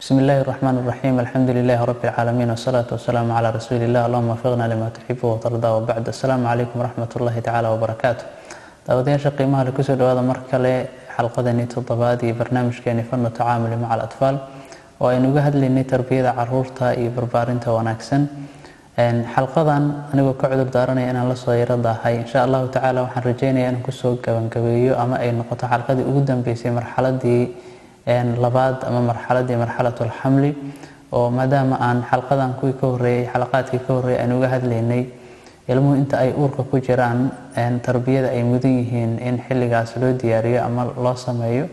بسم الله الرحمن الرحيم، الحمد لله رب العالمين، والصلاة والسلام على رسول الله، اللهم وفقنا لما تحب وترضى، وبعد، السلام عليكم ورحمة الله تعالى وبركاته. Daawadayaasha qiimaha le, kusoo dhawaada mar kale xalqadani toddobaad iyo barnaamijkeeni Fanu Tacaamuli maca Alatfaal, oo aynu uga hadlaynay tarbiyada caruurta iyo barbaarinta wanaagsan. Xalqadan, anigoo ka cudur daaranaya inaan lasoo yaro daahay, insha Allahu tacaala waxaan rajeynaya inaan kusoo gabangabeeyo ama ay noqoto xalqadii ugu dambeysay marxaladii labaad ama marxaladii marxalatulxamli, oo maadaama aan xalqadan kuwii ka horreeyay, xalaqaadkii ka horreeyay, aynu uga hadlaynay ilmuhu inta ay uurka ku jiraan tarbiyada ay mudan yihiin in xilligaas loo diyaariyo ama loo sameeyo,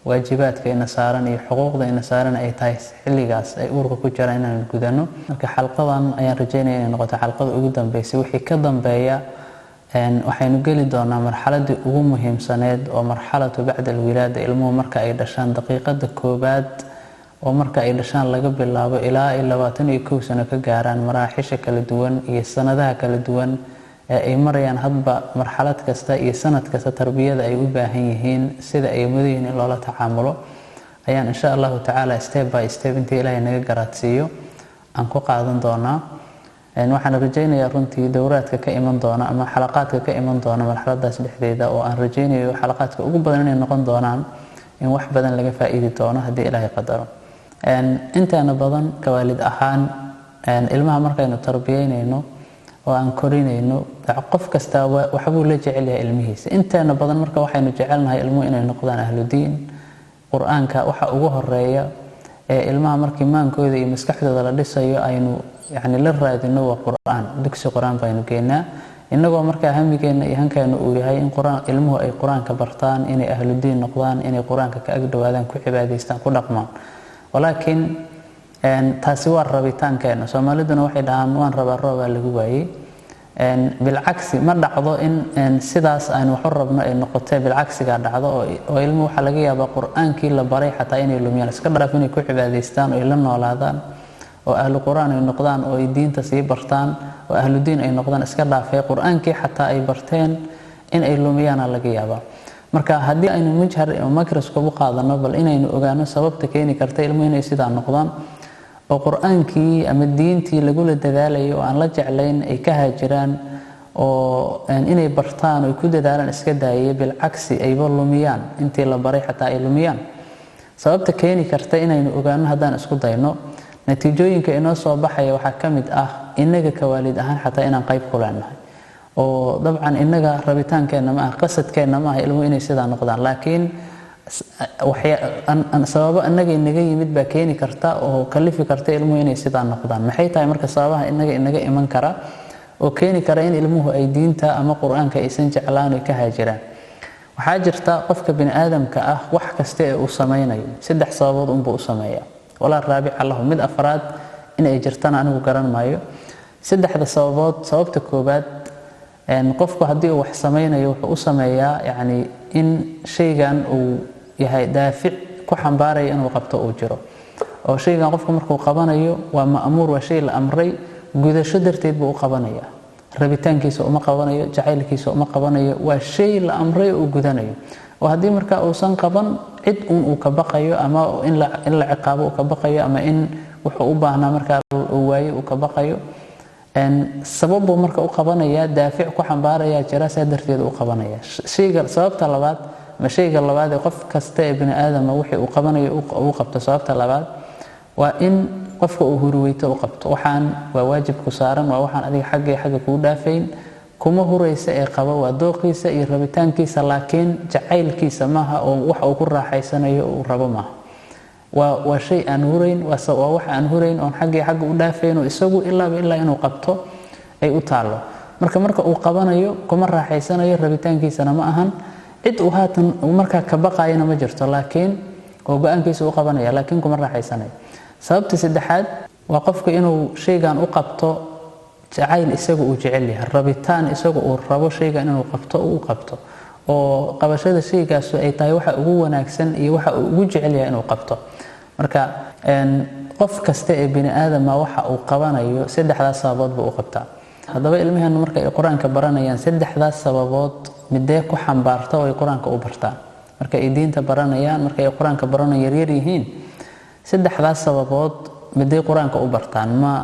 waajibaadka ina saaran iyo xuquuqda ina saaran ay tahay xilligaas ay uurka ku jiraan inaan gudano. Marka xalqadan ayaan rajeynaya inay noqoto xalqada ugu dambeysay. Wixii ka dambeeya waxaynu geli doonaa marxaladii ugu muhiimsaneed, oo marxalatu bacda alwilaada, ilmuhu marka ay dhashaan, daqiiqada koobaad oo marka ay dhashaan laga bilaabo ilaa ay 21 sano ka gaaraan, maraaxisha kala duwan iyo sanadaha kala duwan ee ay marayaan, hadba marxalad kasta iyo sanad kasta tarbiyada ay u baahan yihiin, sida ay mudan yihiin in loola tacaamulo, ayaan insha Allahu tacaala step by step, intii Ilaahay naga garaadsiiyo, aan ku qaadan doonaa. Waxaan rajeynayaa runtii dowraadka ka iman doona ama xalaqaadka ka iman doona marxaladaas dhexdeeda, oo aan rajeynayo xalaqaadka ugu badan inay noqon doonaan, in wax badan laga faa'iidi doono haddii Ilaahay qadaro. Intaana badan kawaalid ahaan, ilmaha markaynu tarbiyeynayno oo aan korinayno, qof kastaa waxbuu la jecel yahay ilmihiisa. Inteena badan marka waxaynu jecelnahay ilmuhu inay noqdaan ahludiin. Qur-aanka waxa ugu horeeya ee ilmaha markii maankooda iyo maskaxdooda la dhisayo aynu yani la raadino waa qur-aan. Dugsi qur-aan baynu geenaa, innagoo markaa hamigeena iyo hankeena uu yahay in qur-aan ilmuhu ay qur-aanka bartaan, inay ahludiin noqdaan, inay qur-aanka ka agdhowaadaan, ku cibaadaystaan, ku dhaqmaan. Walaakiin taasi waa rabitaankeena. Soomaaliduna waxay dhahaan, "Waan rabaa, roobaa lagu waayey." Bilcagsi ma dhacdo in sidaas aynu waxu rabno ay noqotee, bilcagsigaa dhacdo, oo ilmuhu waxaa laga yaabaa qur-aankii la baray xataa inay lumiyaan, iska dhaaf inay ku cibaadaystaan oo ay la noolaadaan oo ahlu qur-aan ay noqdaan oo ay diinta sii bartaan oo ahludiin ay noqdaan. Iska dhaafee qur-aankii xataa ay barteen in ay lumiyaana laga yaabaa. Marka haddii aynu mijhar ama microscope u qaadano bal inaynu ogaano sababta keeni karta ilmuhu inay sidaa noqdaan, oo qur-aankii ama diintii lagula dadaalayo oo aan la jeclayn ay ka haajiraan, oo inay bartaan oo ay ku dadaalaan iska daayay, bilcagsi ayba lumiyaan, intii la baray xataa ay lumiyaan, sababta keeni karta inaynu ogaano haddaan isku dayno, natiijooyinka inoo soo baxaya waxaa ka mid ah innaga kawaalid ahaan xataa inaan qayb ku leenahay. Oo dabcan innaga rabitaankeenna ma aha, qasadkeenna ma aha ilmuhu inay sidaa noqdaan, laakiin sababo innaga inaga yimid baa keeni karta oo kalifi karta ilmuhu inay sidaa noqdaan. Maxay tahay marka sababaha innaga inaga iman kara oo keeni kara in ilmuhu ay diinta ama qur-aanka aysan jeclaan oy ka haajiraan? Waxaa jirta, qofka bini aadamka ah wax kasta ee uu samaynayo saddex sababood unbuu u sameeyaa, walaa raabica lahu. Mid afraad in ay jirtana anigu garan maayo. Saddexda sababood, sababta koobaad, qofku haddii uu wax samaynayo wuxuu u sameeyaa yacni in shaygan uu yahay daafic ku xambaaraya inuu qabto uu jiro, oo shaygan qofku markuu qabanayo waa ma'muur, waa shay la amray, gudasho darteed buu u qabanaya. Rabitaankiisa uma qabanayo, jacaylkiisa uma qabanayo, waa shay la amray oo uu gudanayo, oo haddii markaa uusan qaban cid uun uu ka baqayo, ama in la ciqaabo uu ka baqayo, ama in wuxuu u baahnaa markaa uu waayo uu ka baqayo. Sabab buu marka u qabanaya, daafic ku xambaaraya jira, saa darteed u qabanaya shayga. Sababta labaad ma shayga labaad ee qof kasta ee bini aadama wixii uu qabanayo uu qabto, sababta labaad waa in qofka uu hurweyto u qabto. Waxaan waa waajib ku saaran, waa waxaan adiga xagga xagga kuu dhaafayn, kuma huraysa ee qaba. Waa dooqiisa iyo rabitaankiisa, laakiin jacaylkiisa maaha, oo wax uu ku raaxaysanayo uu rabo maaha. Waa shay aan hurayn, waa wax aan hurayn oon xaggii xagga u dhaafayn, oo isagu ilaaba ilaa inuu qabto ay u taallo. Marka uu qabanayo kuma raaxaysanayo, rabitaankiisana ma ahan, cid uu haatan markaa ka baqayana ma jirto, laakiin oo go-aankiisa u qabanaya, laakiin kuma raaxaysanayo. Sababta saddexaad waa qofka inuu shaygan u qabto jacayl isagu uu jecel yahay, rabitaan isagu uu rabo shaygan inuu qabto uu qabto, oo qabashada shaygaasu ay tahay waxa ugu wanaagsan iyo waxa uu ugu jecel yahay inuu qabto. Marka qof kasta ee bini aadama waxa uu qabanayo saddexdaas sababood buu u qabtaa. Haddaba ilmaheenu marka ay qur-aanka baranayaan, saddexdaas sababood midee ku xambaarta oo ay qur-aanka u bartaan? Marka ay diinta baranayaan, marka ay qur-aanka baranayaan, yaryar yihiin, Saddexdaas sababood miday qur-aanka u bartaan? Ma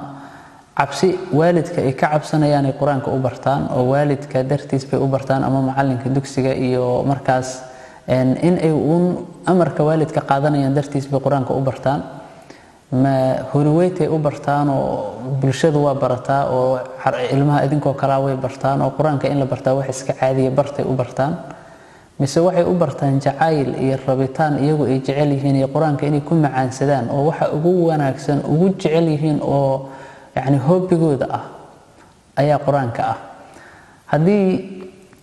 cabsi waalidka ay ka cabsanayaan ay qur-aanka u bartaan, oo waalidka dartiis bay u bartaan, ama macalinka dugsiga iyo markaas in ay uun amarka waalidka qaadanayaan dartiis bay qur-aanka u bartaan? Ma huriweytay u bartaan oo bulshadu waa barataa oo ilmaha idinkoo kalaa way bartaan oo qur-aanka in la bartaa wax iska caadiya bartay u bartaan? Mise waxay u bartaan jacayl iyo rabitaan iyagu ay jecel yihiin iyo qur-aanka inay ku macaansadaan oo waxa ugu wanaagsan ugu jecel yihiin oo yacni hobbigooda ah ayaa qur-aanka ah? Haddii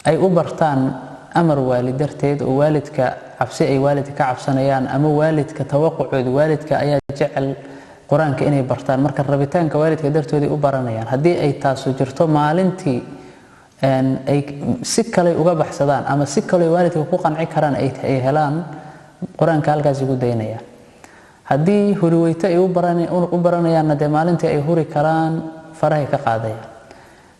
ay u bartaan amar waalid darteed oo waalidka cabsi ay waalidka ka cabsanayaan ama waalidka tawaqucooda, waalidka ayaa jecel qur-aanka inay bartaan, marka rabitaanka waalidka dartooday u baranayaan. Haddii ay taasu jirto, maalintii ay si kale uga baxsadaan ama si kale waalidka ku qanci karaan ay helaan, qur-aanka halkaas ugu daynayaan. Haddii huriweyto ay u baranayaanna, dee maalintii ay huri karaan farahay ka qaadayaan.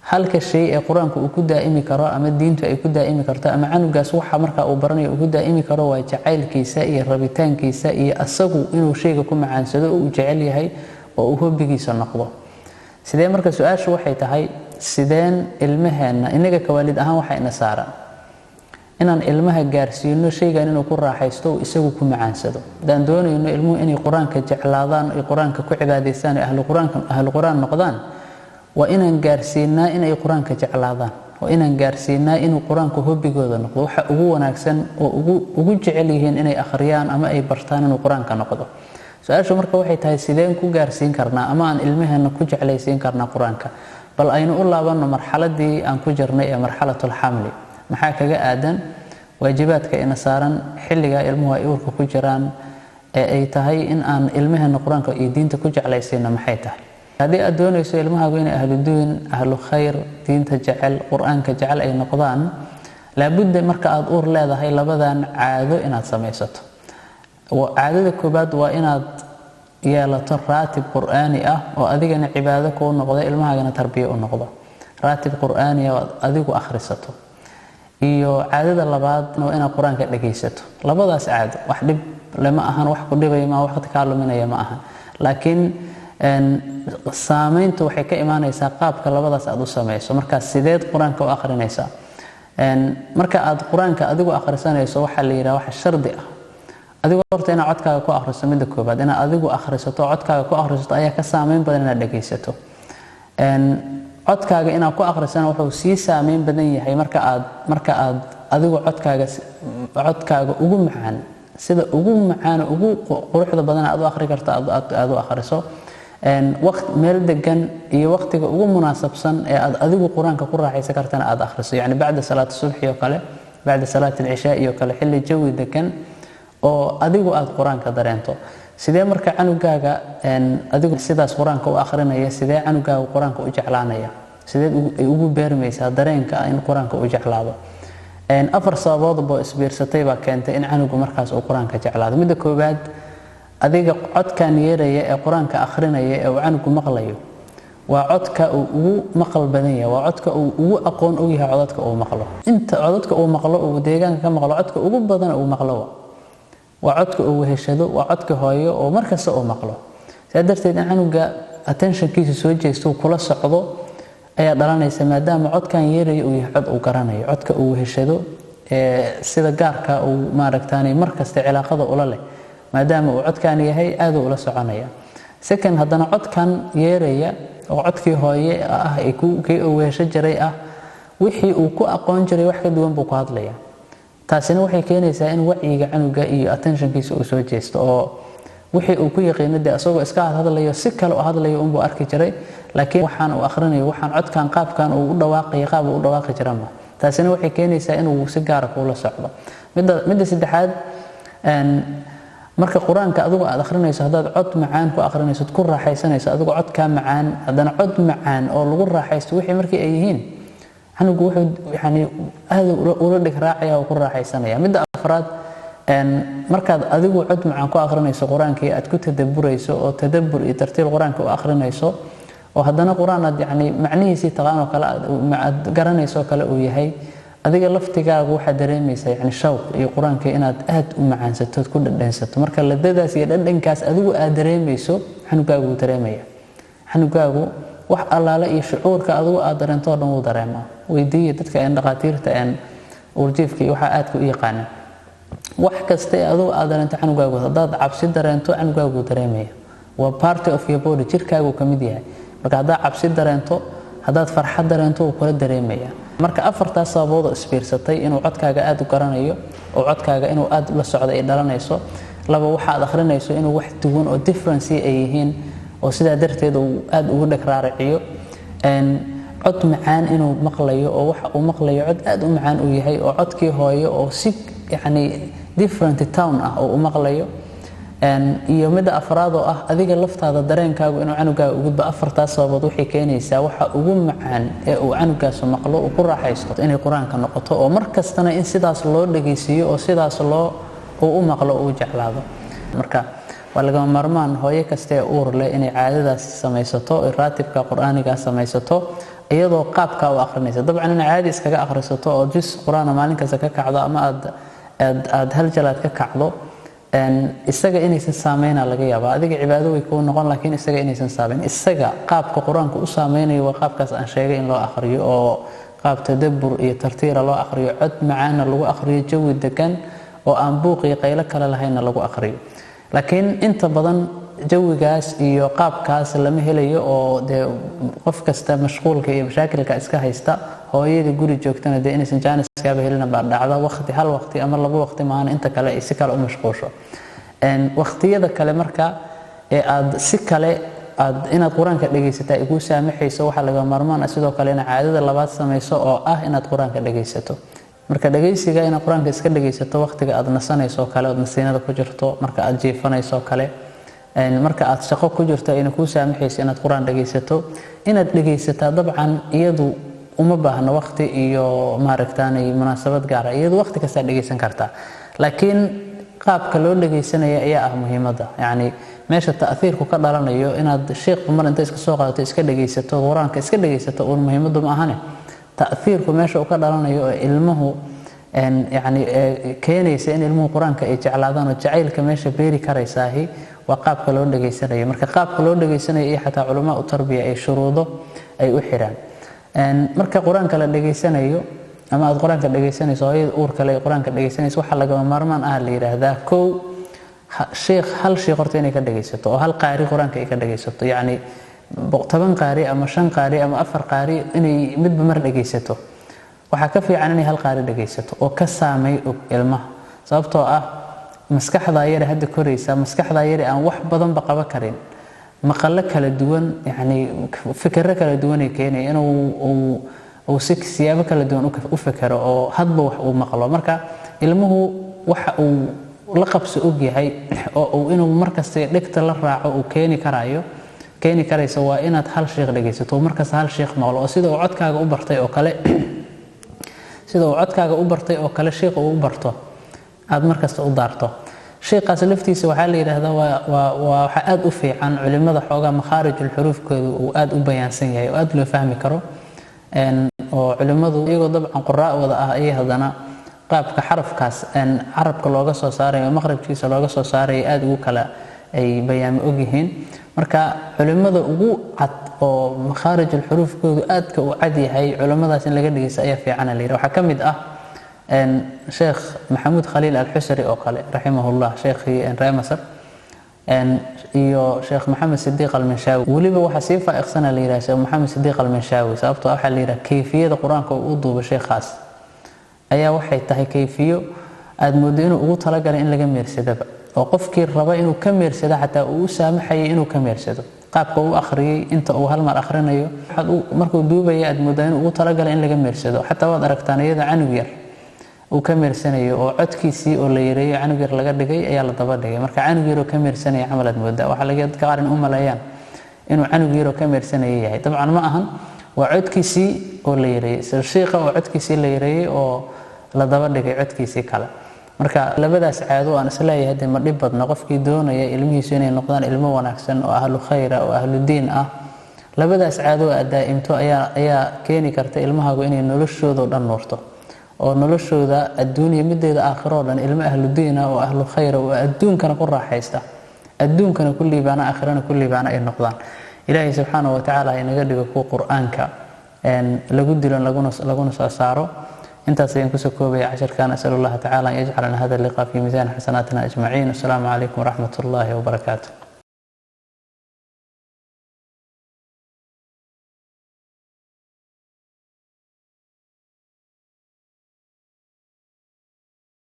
Halka shay ee qur-aanku uu ku daa'imi karo ama diintu ay ku daa'imi karto ama canugaas waxa markaa uu baranayo uu ku daa'imi karo waa jacaylkiisa iyo rabitaankiisa iyo asagu inuu shayga ku macaansado oo uu jecel yahay oo uu hobbigiisa noqdo. Sidee marka, su-aashu waxay tahay, sideen ilmaheenna, innaga ka waalid ahaan waxa ina saaran inaan ilmaha gaarsiino shaygan inuu ku raaxaysto oo isagu ku macaansado? Haddaan doonayno ilmuhu inay qur-aanka jeclaadaan, ay qur-aanka ku cibaadaystaan, ay ahlu qur-aan noqdaan, waa inaan gaarsiinaa inay qur-aanka jeclaadaan, waa inaan gaarsiinaa inuu qur-aanku hobbigooda noqdo, waxa ugu wanaagsan oo ugu jecel yihiin inay akhriyaan ama ay bartaan inuu qur-aanka noqdo. Su-aashu marka waxay tahay, sideen ku gaarsiin karnaa ama aan ilmaheenna ku jeclaysiin karnaa qur-aanka? Bal aynu u laabanno marxaladii aan ku jirnay ee marxalatulxamli. Maxaa kaga aadan waajibaadka ina saaran xilligaa ilmuhu ay uurka ku jiraan ee ay tahay in aan ilmaheenna qur-aanka iyo diinta ku jeclaysiino? Maxay tahay? Haddii aad doonayso ilmahaagu inay ahludiin, ahlu khayr, diinta jecel, qur-aanka jecel ay noqdaan, laabudda marka aad uur leedahay labadan caado inaad samaysato. Caadada koobaad waa inaad yeelato raatib qur'aani ah oo adigana cibaado kuu noqdo, ilmahaagana tarbiyo u noqdo, raatib qur'aani ah oo aad adigu akhrisato. Iyo caadada labaad waa inaad qur-aanka dhegaysato. Labadaas caado wax dhib lama ahan, wax ku dhibaya ma, waqti kaa luminaya ma ahan, laakiin saameyntu waxay ka imaanaysaa qaabka labadaas aad u samayso. Markaa sideed qur-aanka u akhrinaysaa? Marka aad qur-aanka adigu akhrisanayso, waxaa la yidhaha waxa shardi ah adigu horta inaad codkaaga ku akhriso. Midda koobaad, inaad adigu akhrisato, codkaaga ku akhrisato ayaa ka saameyn badan inaad dhegaysato. Codkaaga inaad ku akhrisana wuxuu sii saameyn badan yahay marka aad adigu codkaaga ugu macaan, sida ugu macaan, ugu quruxda badan aad u akhri karto aad u akhriso, waqt meel degan iyo waqtiga ugu munaasabsan ee aad adigu qur-aanka ku raaxaysan kartana aad akhriso, yacni bacda salaati subxi oo kale, bacda salaati alcishaa iyo kale, xilli jawi degan oo adigu aad qur-aanka dareento. Sidee marka canugaaga, adigu sidaas qur-aanka u akhrinaya, sidee canugaaga qur-aanka u jeclaanaya? Sideed ay ugu beermaysaa dareenka ah in qur-aanka u jeclaado? Afar sababoodba isbiirsatay baa keentay in canugu markaas uu qur-aanka jeclaado. Midda koowaad, adiga codkan yeeraya ee qur-aanka akhrinaya ee uu canugu maqlayo waa codka uu ugu maqal badan yahay, waa codka uu ugu aqoon og yahay codadka uu maqlo. Inta codadka uu maqlo, uu deegaanka ka maqlo, codka ugu badan uu maqlo waa codka uu weheshado, waa codka hooyo oo markasta uu maqlo. Sidaa darteed in canuga attentionkiisu soo jeesto, uu kula socdo ayaa dhalanaysa, maadaama codkan yeeraya uu yahay cod uu garanayo, codka uu weheshado ee sida gaarka uu maaragtaanay markasta cilaaqada ula leh, maadaama uu codkan yahay, aad uu ula soconaya. Second, haddana codkan yeeraya oo codkii hooye ah ee kii uu wehesho jiray ah, wixii uu ku aqoon jiray wax ka duwan buu ku hadlaya. Taasina waxay keenaysaa in wacyiga canuga iyo attentionkiisa uu soo jeesto, oo wixii uu ku yaqiino dee isagoo iska hadlayo, si kale u hadlayo unbuu arki jiray, laakiin waxaan uu akhrinayo, waxaan codkan, qaabkan uu u dhawaaqayo, qaab uu u dhawaaqi jira ma. Taasina waxay keenaysaa inuu si gaara kuula socdo. Midda saddexaad, marka qur-aanka adigu aad akhrinayso, haddaad cod macaan ku akhrinayso, ku raaxaysanayso adigu codkaa macaan, haddana cod macaan oo lagu raaxaysto wixii markii ay yihiin, canugu wuxuu yani aad ula dhig raacaya oo ku raaxaysanaya. Midda afraad, markaad adigu cod macaan ku akhrinayso qur-aankii, aad ku tadaburayso oo tadabur iyo tartiil qur-aanka u akhrinayso, oo haddana qur-aan aad yani macnihiisii taqaan oo kale aad garanayso oo kale uu yahay, Adiga laftigaagu waxaad dareemaysaa yani shawq iyo Qur-aanka inaad aad u macaansato ood ku dhadhansato. Marka ladadaas iyo dhadhankaas adigu aad dareemayso, xanugaagu wuu dareemaya. Xanugaagu wax allaale iyo shucuurka adigu aad dareento oo dhan wuu dareemaa. Weydiiya dadka dhaqaatiirta uurjiifka iyo waxaa aadka u yaqaana. Wax kasta ee adigu aad dareento xanugaagu, haddaad cabsi dareento, xanugaagu wuu dareemaya. Waa part of your body, jirkaagu ka mid yahay. Marka haddaad cabsi dareento, haddaad farxad dareento, wuu kula dareemaya. Marka afartaas sababood oo isbiirsatay, inuu codkaaga aad u garanayo oo codkaaga inuu aad la socdo ay dhalanayso, laba, waxa aad akhrinayso inuu wax duwan oo difference ay yihiin oo sidaa darteed uu aad ugu dheg raaraciyo, cod macaan inuu maqlayo oo waxa uu maqlayo cod aad u macaan uu yahay oo codkii hooyo oo si yacni different tone ah oo u maqlayo, iyo midda afraad oo ah adiga laftaada dareenkaagu inuu canugaaga u gudbo. Afartaas sababood waxay keenaysaa waxa ugu macaan ee uu canugaasu maqlo, uu ku raaxaysto, inay Qur-aanka noqoto, oo mar kastana in sidaas loo dhegaysiiyo oo sidaas loo uu u maqlo, uu jeclaado. Marka waa lagama maarmaan hooyo kasta ee uur leh inay caadadaas samaysato, raatibka Qur-aaniga samaysato, iyadoo qaabkaa u akhrinaysa. Dabcan inay caadi iskaga akhrisato oo jus Qur-aana maalin kasta ka kacdo ama aad hal jalaad ka kacdo, isaga inaysan saameyna laga yaabaa. Adiga cibaado way kuu noqon, laakiin isaga inaysan saameyn. Isaga qaabka Qur-aanku u saameynayo waa qaabkaas aan sheegay in loo akhriyo, oo qaab tadabbur iyo tartiira loo akhriyo, cod macaana lagu akhriyo, jawi degan oo aan buuq iyo qaylo kale lahaynna lagu akhriyo. Laakiin inta badan jawigaas iyo qaabkaas lama helayo, oo dee qof kasta mashquulka iyo mashaakilka iska haysta. Hooyada guri joogtana dee inaysan jaaniskaaba helina baa dhacda, waqti hal waqti ama laba waqti maahan, inta kale ay si kale u mashquusho. Waqtiyada kale marka ee aad si kale aad inaad Qur-aanka dhegaysataa ay kuu saamaxayso, waxaa laga maarmaan ah sidoo kale inaad caadada labaad samayso, oo ah inaad Qur-aanka dhegaysato. Marka dhegaysiga inaad Qur-aanka iska dhegaysato waqtiga aad nasanayso kale, ood nasiinada ku jirto, marka aad jiifanayso kale, marka aad shaqo ku jirto ayna kuu saamaxayso inaad Qur-aan dhegaysato, inaad dhegaysataa. Dabcan iyadu uma baahno waqti iyo maaragtaanay munaasabad gaara, iyadu waqti kastaa dhegaysan kartaa, laakiin qaabka loo dhegaysanaya ayaa ah muhiimadda, yacni meesha ta'hiirku ka dhalanayo. Inaad sheekhu mar inta iska soo qaadato iska dhegaysato, Qur-aanka iska dhegaysato uun muhiimaddu ma ahane, ta'hiirku meesha uu ka dhalanayo oo ilmuhu yacni keenaysa in ilmuhu Qur-aanka ay jeclaadaan oo jacaylka meesha beeri karaysaahi waa qaabka loo dhegaysanayo. Marka qaabka loo dhegaysanayo iyo xataa culamaa u tarbiya ay shuruudo ay u xiraan. Marka Qur-aanka la dhegaysanayo ama aad Qur-aanka dhegaysanayso, hooyada uurka le Qur-aanka dhegaysanayso, waxaa lagama maarmaan ah la yidhaahdaa, kow, sheekh, hal sheekh horta inay ka dhegaysato, oo hal qaari Qur-aanka ay ka dhegaysato. Yacni 10 qaari ama shan qaari ama afar qaari inay midba mar dhegaysato, waxaa ka fiican inay hal qaari dhegaysato oo ka saamay og ilmaha, sababtoo ah maskaxdaa yare hadda koraysa, maskaxdaa yare aan wax badanba qaban karin, maqallo kala duwan, yacni fikirro kala duwanay keenaya inuu uu si siyaabo kala duwan u fekero oo hadba wax uu maqlo. Marka ilmuhu waxa uu la qabso og yahay oo uu inuu markasta dhegta la raaco uu keeni karayo, keeni karaysa, waa inaad hal sheekh dhegaysato, markasta hal sheekh maqlo, oo sida uu codkaaga u bartay oo kale, sida uu codkaaga u bartay oo kale sheekh uu u barto, aad markasta u daarto. Sheekhaas laftiisa waxaa la yidhaahdaa waa waxaa aad u fiican culimada xoogaa makhaarijul xuruufkooda uu aad u bayaansan yahay oo aad loo fahmi karo, oo culimmadu iyagoo dabcan quraa wada ah ayay haddana qaabka xarafkaas carabka looga soo saarayo oo maqrabkiisa looga soo saarayo aad ugu kala ay bayaami ogyihiin. Marka culimmada ugu cad oo makhaarijul xuruufkoodu aadka u cad yahay, culimmadaas in laga dhegeysto ayaa fiicana la yidhi. Waxaa ka mid ah Sheekh Maxamuud Khaliil Alxusari oo kale, raximahullah, sheekhii reer Masar, iyo Sheekh Maxamed Sidiiq Alminshaawi. Weliba waxaa sii faa'iqsana la yidhaha Sheekh Maxamed Sidiiq Alminshaawi, sababtoo waxaa la yidhaha kayfiyada Qur-aanka uu u duubo sheekhaas ayaa waxay tahay kayfiyo aad mooddo inuu ugu talagalay in laga meersadaba, oo qofkii raba inuu ka meersado xataa uu u saamaxayay inuu ka meersado qaabka uu akhriyay, inta uu hal mar akhrinayo markuu duubaya, aad mooddaa inuu ugu talagalay in laga meersado. Xataa waad aragtaan iyada canug yar uu ka meersanayo oo codkiisii oo la yareeyo, canug yar laga dhigay ayaa la daba dhigay. Marka canug yaroo ka meersanaya camal aad moodaa. Waxaa laga dadka qaar in u maleeyaan inuu canug yaroo ka meersanaya yahay. Dabcan ma ahan, waa codkiisii oo la yareeyey, shiiqa oo codkiisii la yareeyey oo la daba dhigay codkiisii kale. Marka labadaas caado aan isleeyahay dee ma dhib badna qofkii doonaya ilmihiisu inay noqdaan ilmo wanaagsan oo ahlu khayra oo ahlu diin ah. Labadaas caado aad daa'imto ayaa keeni karta ilmahaagu inay noloshooda dhan nuurto. Oo noloshooda adduuniya mideeda aakhiro oo dhan ilmo ahludiina oo ahlu khayra oo adduunkana ku raaxaysta, adduunkana ku liibaana, aakhirana ku liibaana ay noqdaan. Ilaahay subxaana wa tacaala inaga dhigo kuwa Qur-aanka lagu dilo laguna soo saaro. Intaas ayaan kusoo koobaya casharkan. Asal Allaha tacala an yajcalana hada liqa fi miisaan xasanaatina ajmaciin. Wasalaamu calaykum waraxmat ullaahi wabarakaatu.